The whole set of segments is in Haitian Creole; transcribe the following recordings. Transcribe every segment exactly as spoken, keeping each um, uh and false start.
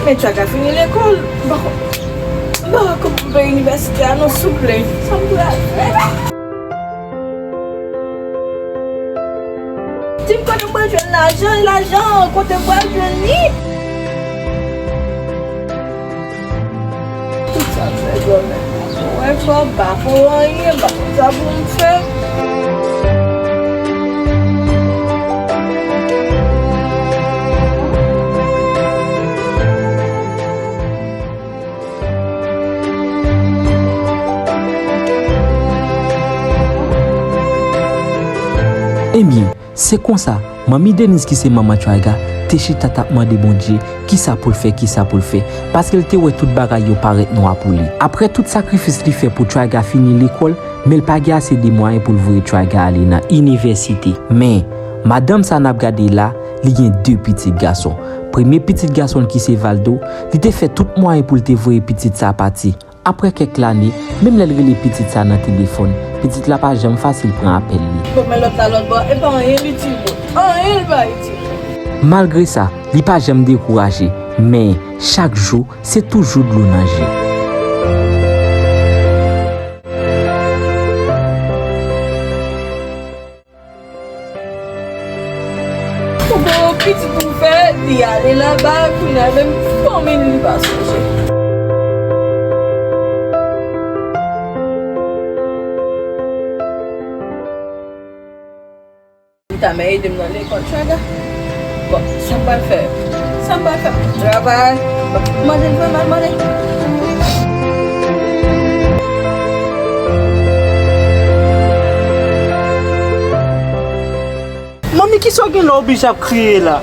Men Tchaga fini lekòl. M poko, m poko kòman pou m peye inivèsite a non, souple. Sa m pral fè? Di m kote m pral jwenn lajan, lajan an, kote m pral jwenn li? Tout sa m fè, granmè. Mwen fò, m pa konn anyen, m pa konn sa pou m fè. Ebyen, se konsa, manmi Deniz ki se manman Tchaga te chita t ap mande Bondye kisa pou l fè, kisa pou l fè, paske l te wè tout bagay yo parèt nwa pou li. Apre tout sakrifis li fè pou Tchaga fini lekòl, men l pa gen ase de mwayen pou l voye Tchaga ale nan inivèsite. Men, madanm sa n ap gade la, li gen de pitit gason. Premye pitit gason l ki se Valdo, li te fè tout mwayen pou l te voye pitit sa pati. Apre kèk lane, menm lè l rele pitit sa nan telefòn, pitit la pa janm fasil pran apèl li. Bon, men lòt la lòt bò, e pa anyen l itil mwen. Anyen l pa itil mwen. Malgre sa, li pa janm dekouraje, men chak jou, se toujou dlo nan je. Ou gen yon pitit pou fè, li ale laba, kounye a menm fanmi l li pa sonje. Li ta mè ede m nan lekòl, Tchaga. Bon, sa m pral fè? Sa m pral fè? M travay. Bon, mande l vre, m al mande. Manmi, kisa w gen la w oblije ap kriye la?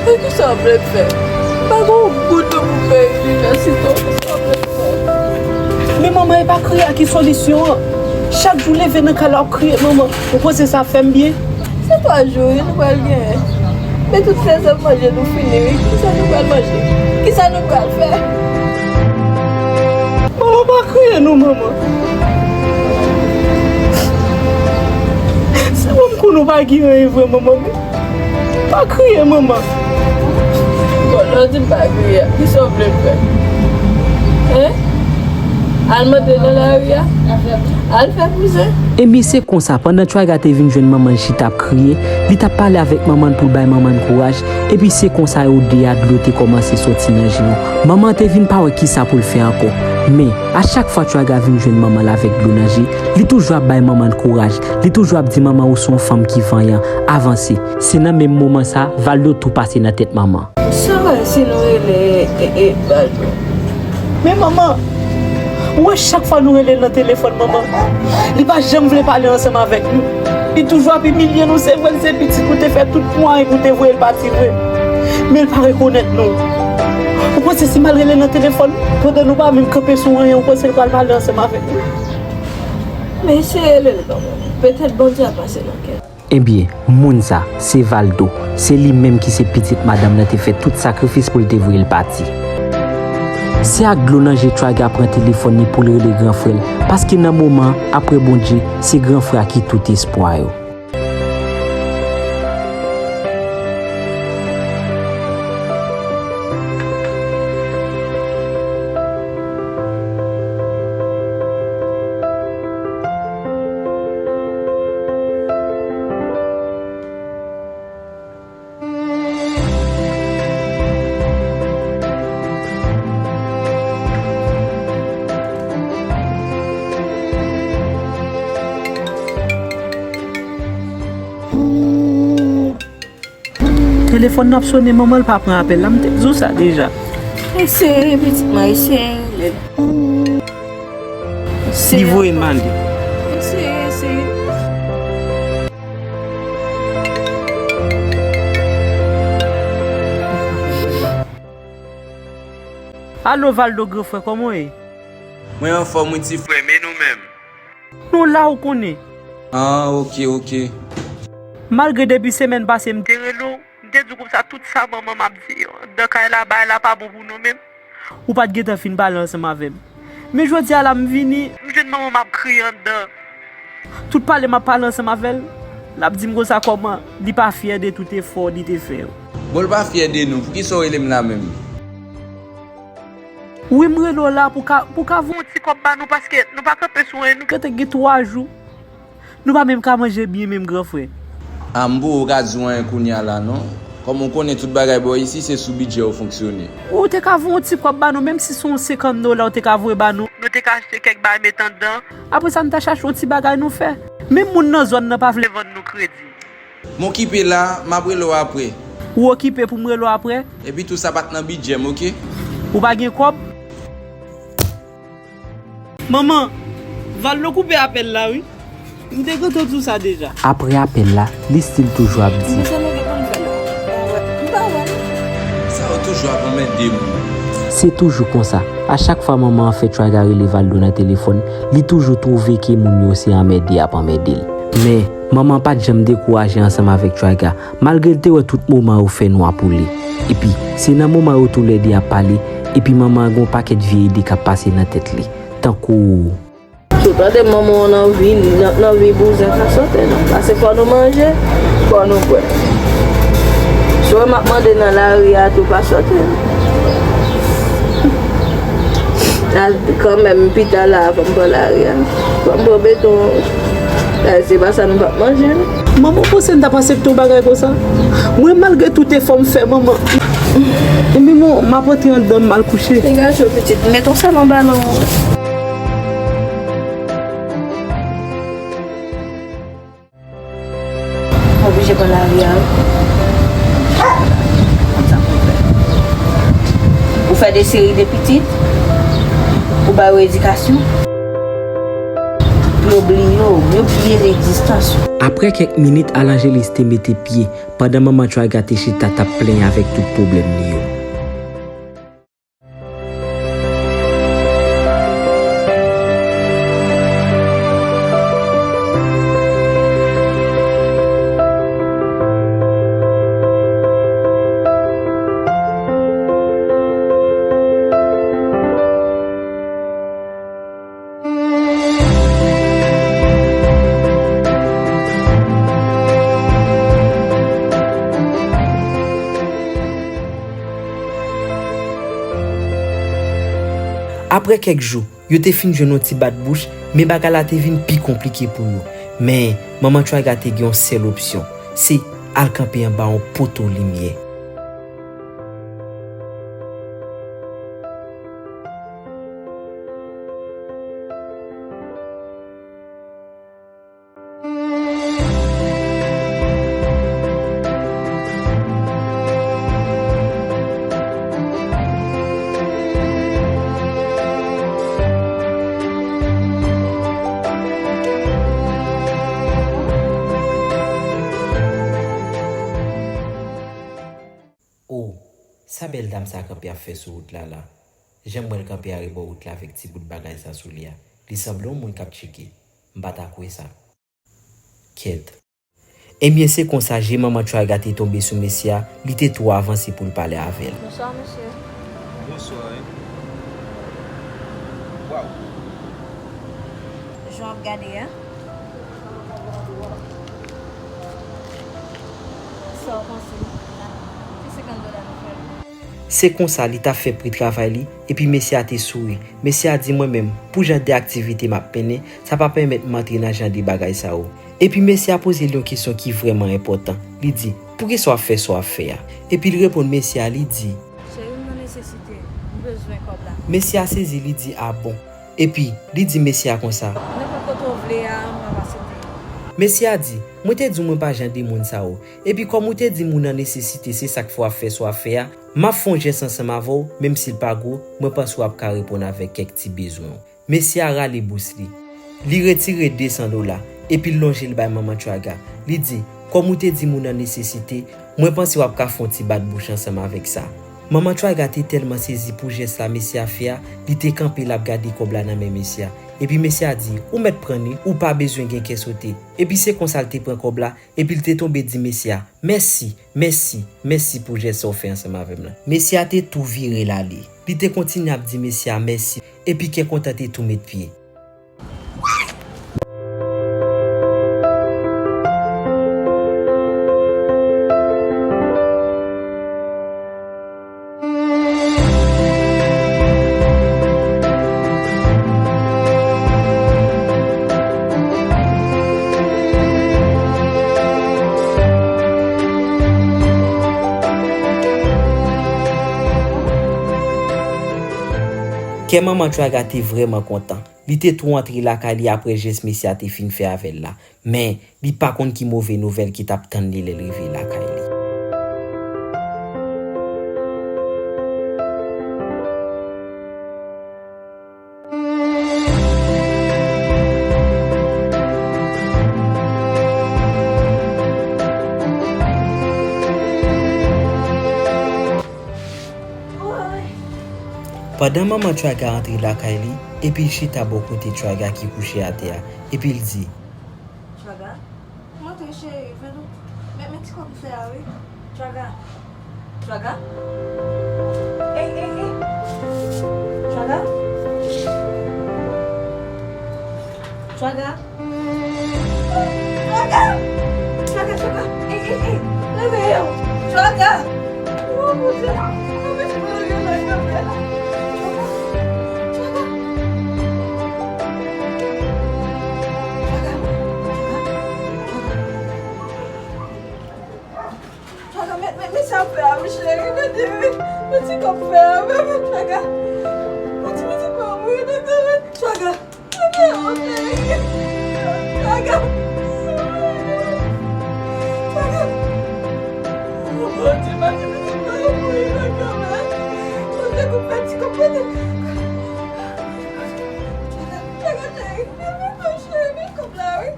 Men kisa w vle m fè? M pa gen yon goud pou m peye inivèsite w. Kisa w vle m fè? Men manman, e pa kriye a ki solisyon an. Chak jou leve nan kay la w ap kriye, manman. Ou panse sa fè m byen? Se twa jou wi nou pral genyen. Men tout sezon manje nou fini wi. Kisa nou pral manje? Kisa nou pral fè? Manman, pa kriye non, manman. Se bon, m konn ou pa gen anyen vre, manman, men pa kriye, manman. Bon, lè w di m pa kriye, kisa w vle m fè? Hen? Al mande nan lari a? Al fè bouzen? Ebyen, se konsa, pandan Tchaga te vin jwenn manman l chita ap kriye, li t ap pale avèk manman l pou l bay manman l kouraj, epi se konsa yo de a dlo te kòmanse soti nan je yo. Manman an te vin pa wè kisa pou l fè ankò. Men, a chak fwa Tchaga vin jwenn manman l avèk dlo nan je, li toujou ap bay manman l kouraj, li toujou ap di manman ou se yon fanm ki vanyan, avanse. Se nan menm moman sa, Valdo tou pase nan tèt manman. Sa w wè si nou rele, e, e, Valdo? Men manman, ou wè chak fwa nou rele l nan telefòn, manman, li pa janm vle pale ansanm avèk nou. Li toujou ap imilye nou. Se vre, l se pitit ou te fè tout mwayen pou te voye l pati vre. Men l pa rekonèt nou. Ou panse si m al rele l nan telefòn, pandan nou pa menm kanpe sou anyen, ou panse l pral pale ansanm avèk nou? Men eseye rele l kanmenm. Petèt Bondye ap pase nan kè l. Ebyen, moun sa, se Valdo. Se li menm ki se pitit madanm nan te fè tout sakrifis pou l te voye l pati. Se ak dlo nan je Tchaga pran telefòn li pou l rele gran frè l, paske nan moman an, apre Bondye, se gran frè a ki tout espwa yo. Telefòn nan ap sonnen, manman l pa pran apèl la, m te di w sa deja. Eseye, pitit mwen, eseye rele l. Li voye m ale. Eseye, eseye. Alo, Valdo, gran frè, kòman w ye? Mwen anfòm wi, ti frè m, e nou menm? Nou la, ou konnen. Ah, ok, ok. Malgre depi semèn pase m te rele w, m te di w konsa tout sa manman m ap di yo anndan kay la, bagay la pa bon pou nou menm. Ou pa t gentan fin pale ansanm avè m. Men jodi a la m vini, m jwenn manman m ap kriye anndan. Tout pale m ap pale ansanm avè l, l ap di m konsa kòman li pa fyè de tout efò li te fè yo. Bon, l pa fyè de nou, poukisa w rele m la menm? Wi, m rele w la pou ka, pou ka voye yon ti kòb ba nou, paske nou pa kanpe sou anyen, nou gentan gen twa jou. Nou pa menm ka manje byen menm, gran frè. A, m pou ou ka di w anyen kounye a la non. Kòm ou konnen tout bagay bò isi, se sou bidjè yo fonksyone. Ou te ka voye yon ti kòb ba nou, menm si se yon senkant dola ou te ka voye ba nou. Nou te ka achte kèk bagay met anndan. Apre sa, nou ta chache yon ti bagay nou fè. Menm moun nan zòn nan pa vle vann nou kredi. M okipe la, m ap rele w apre. Ou okipe pou m rele w apre? Epi tou sa pa t nan bidjè m, oke? Ou pa gen kòb? Manman, Valdo koupe apèl la, wi. M te gentan di w sa deja. Apre apèl la, li still toujou ap di. Mezanmi, gen pou m fè la. M pa wè. Sa yo toujou ap anmède moun. Se toujou konsa. A chak fwa manman an fè Trayga rele Valdo nan telefòn, li toujou twouve ke moun yo se anmède y ap anmède l. Men, manman an pa t janm dekouraje ansanm avèk Trayga, malgre l te wè tout moman yo fè nwa pou li. Epi, se nan moman yo toulède ap pale, epi manman an gen yon pakèt vye ide k ap pase nan tèt li. Tankou. Sou tande manman w nan vi, nan, nan vi bouzen ka sote non. Pase fò nou manje, fò nou bwè. Si w wè m ap mande nan lari a tou, pa sote non. A, kanmenm, pita la, fò m pran lari a. Fò m pran beton. A, se pa sa nou p ap manje non. Manman, w panse m t ap aksepte yon bagay konsa? Mwen, malgre tout efò m fè, manman. Ebyen, bon, m ap antre anndan, m al kouche. Degaje w, pitit. Met yon salon balon. Oblije pran lari a, wi. Konn sa pou w fè. Ou fè de seri de pitit, ou ba yo edikasyon, epi w bliye yo, yo bliye legzistans yo. Apre kèk minit, Alangelis te mete pye, pandan manman Trayga te chita t ap plenyen avèk tout pwoblèm li yo. Apre kèk jou, yo te fin jwenn yon ti bat bouch, men bagay la te vin pi konplike pou yo. Men, manman Trayga te gen yon sèl opsyon, se al kanpe anba yon poto limyè. O, sa bèl dam sa kanpe ap fè sou wout la la? Jan m wè l kanpe arebò wout la avèk ti bout bagay sa sou li a, li sanble yon moun k ap tcheke. M pa ta kwè sa. Kèt. Ebyen, se konsa je manman Trayga te tonbe sou mesye a, li te twò avanse pou l pale avè l. Bonswa, mesye. Bonswa, wi. Waw. Jan w ap gade a? Sa w panse? Se senkant dola nou fè l. Se konsa li t ap fè pri travay li, epi mesye a te souri. Mesye a di, mwen menm, pou jan de aktivite m ap mennen, sa pa pèmèt m antre nan jan de bagay sa yo. Epi mesye a poze l yon kesyon ki vrèman enpòtan. Li di, poukisa w ap fè sa w ap fè a? Epi l reponn mesye a, li di, cheri, m nan nesesite, m bezwen kòb la. Mesye a sezi, li di, a bon? Epi, li di mesye a konsa. Nenpòt kote w vle a, m ap aksepte. Mesye a di, mwen te di w mwen pa jan de moun sa yo. Epi kòm ou te di m ou nan nesesite, se sa k fè w ap fè sa w ap fè a, m ap fè yon jès ansanm avè w, menm si l pa gwo, mwen panse w ap ka reponn avèk kèk ti bezwen w. Mesye a rale bous li. Li retire de san dola, epi l lonje l bay manman Trayga. Li di, kòm ou te di m ou nan nesesite, mwen panse w ap ka fè yon ti bat bouch ansanm avèk sa. Manman Trayga te tèlman sezi pou jès la mesye a fè a, li te kanpe l ap gade kòb la nan men mesye a. Epi mesye a di, ou mèt pran li, ou pa bezwen gen kè sote. Epi se konsa l te pran kòb la, epi l te tonbe di mesye a, mèsi, mèsi, mèsi pou jès sa w fè ansanm avè m lan. Mesye a te tou vire l ale. Li te kontinye ap di mesye a mèsi, epi kè kontan te tou met pye. Kè manman Tchwaga te vrèman kontan. Li te tou antre lakay li apre jès mesye a te fin fè avè l la. Men, li pa konn ki move nouvèl ki t ap tann li lè l rive lakay li. Pandan manman Tchwaga antre lakay li, epi l chita bò kote Tchwaga ki kouche atè a, epi l di, Tchwaga? Montre cheri, vin nou. Met, met ti kòb ou fè a, wi. Tchwaga. Tchwaga. Ey, ey, ey. Tchwaga. Tchwaga. Tchwaga. Tchwaga, Tchwaga. Ey, ey, ey. Reveye w. Tchwaga. Oh, mon Dieu. Oh, men, je me réveille, je me réveille. Tchwaga. Tchwaga. Tchwaga. Tchwaga, men, men, men sa fè a, wi, cheri, men, men, men ti kòb fè a, men, men, Tchwaga. Men ti, men ti kòb, wi, men, men, men, Tchwaga. Men, men, oh, cheri. Tchwaga. Tchwaga. Oh, Bondye, men ti, men ti kòb, wi, men, men. Bondye, kòb fè ti kòb, men. Tchwaga, Tchwaga, cheri. Men, men, men, cheri, men kòb la, wi.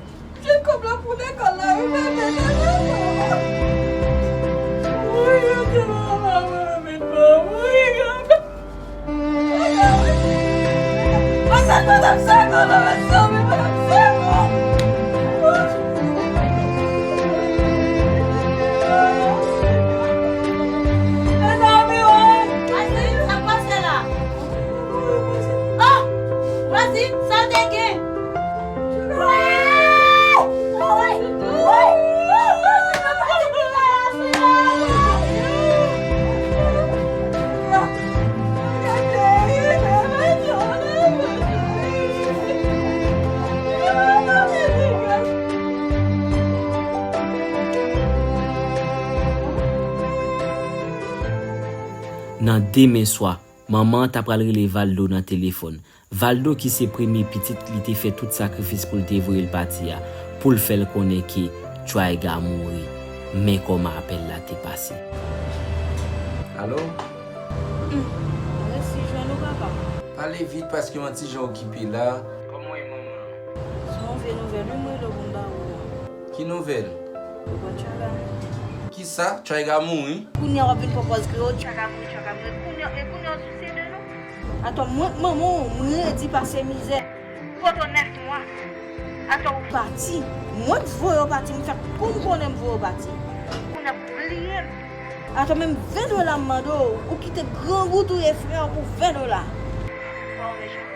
Jwenn kòb la pou lekòl la, wi, bebe, bebe. Wi, yo te la, la, mwen, mwen, mwen, wi, yo. Wi, yo. Mwen, sa, mwen, m seko, non, mwen, sa, mwen, mwen, m seko. Mezanmi, wi. Mezanmi, sa k pase la? Oh! Mezanmi, sa te gen? Nan demen swa, manman an ta pral rele Valdo nan telefòn. Valdo ki se premye pitit li te fè tout sakrifis pou l te voye l pati a, pou l fè l konnen ke Tchwaga mouri. Men kòman apèl la te pase. Alo? Hmm, m resi jwenn ou, papa. Pale vit paske m yon ti jan okipe la. Kòman w ye, manman? Se yon vye nouvèl, wi, m rele w pou m ba ou la. Ki nouvèl? Ou konn Tchwaga? Kisa? Tchwaga mouri? Kounye a w ap vin pran pòz kreyòl, Tchwaga mouri, Tchwaga mouri. Kounye a, e kounye a w sousye de nou? Atò, mwen k manman w, m redi pase mizè. M pote w nèf mwa. Atò, ou pati. Mwen k voye w pati, m fè kou m konnen m voye w pati. Kounye a w bliye m. Atò, menm ven dola m mande w, ou kite grangou touye frè w pou ven dola. Fò w mechan.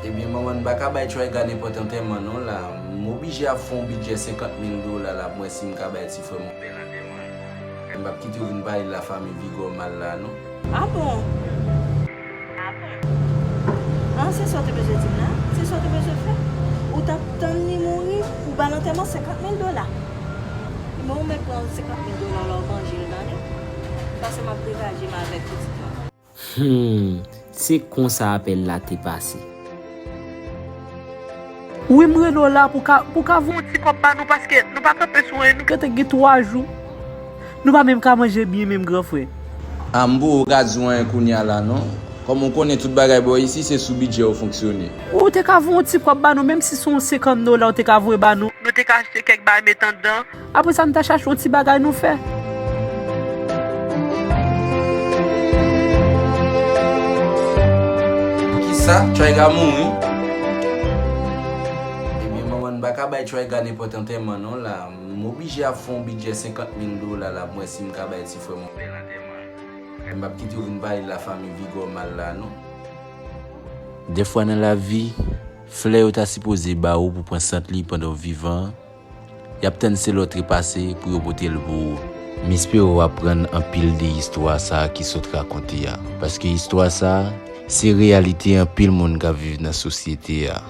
Ebyen, manman, n pa ka bay Tchwaga nenpòt antèman non la. M oblije ap fè yon bidjè senkant mil dola la pou m wè si m ka bay ti frè m yon bèl antèman. M p ap kite w vin pale lafanmi Vigò mal la non. A bon? A bon? An, se sa w te bezwen di m la? Se sa w te bezwen fè? Ou t ap tann li mouri pou w ba l antèman senkant mil dola? Ebyen, ou mèt pran senkant mil dola w la, w manje l tande. Pase m ap degaje m avèk pitit mwen. Hmm, se konsa apèl la te pase. Wi, m rele w la pou ka, pou ka voye yon ti kòb ba nou, paske nou pa kanpe sou anyen, nou gentan gen twa jou. Nou pa menm ka manje byen menm, gran frè. A, m pou ou ka di w anyen kounye a la non. Kòm ou konnen tout bagay bò isi, se sou bidjè ou fonksyone. Ou te ka voye yon ti kòb ba nou, menm si se yon senkant dola ou te ka voye ba nou, nou te ka achte kèk bagay met anndan. Apre sa, n ta chache yon ti bagay nou fè. Kisa? Tchwaga mouri? Ebyen, manman, n pa ka bay Tchwaga nenpòt antèman non la. M oblije ap fè yon bidjè senkant mil dola la pou m wè si m ka bay ti frè m yon bèl antèman. M p ap kite w vin pale lafanmi Vigò mal la non. Dèfwa nan lavi, flè yo ta sipoze ba ou pou pran sant li pandan w vivan, y ap tann se lè w trepase pou yo pote l pou ou. M espere w aprann anpil de istwa sa a ki sot rakonte a, paske istwa sa a, se reyalite anpil moun k ap viv nan sosyete a.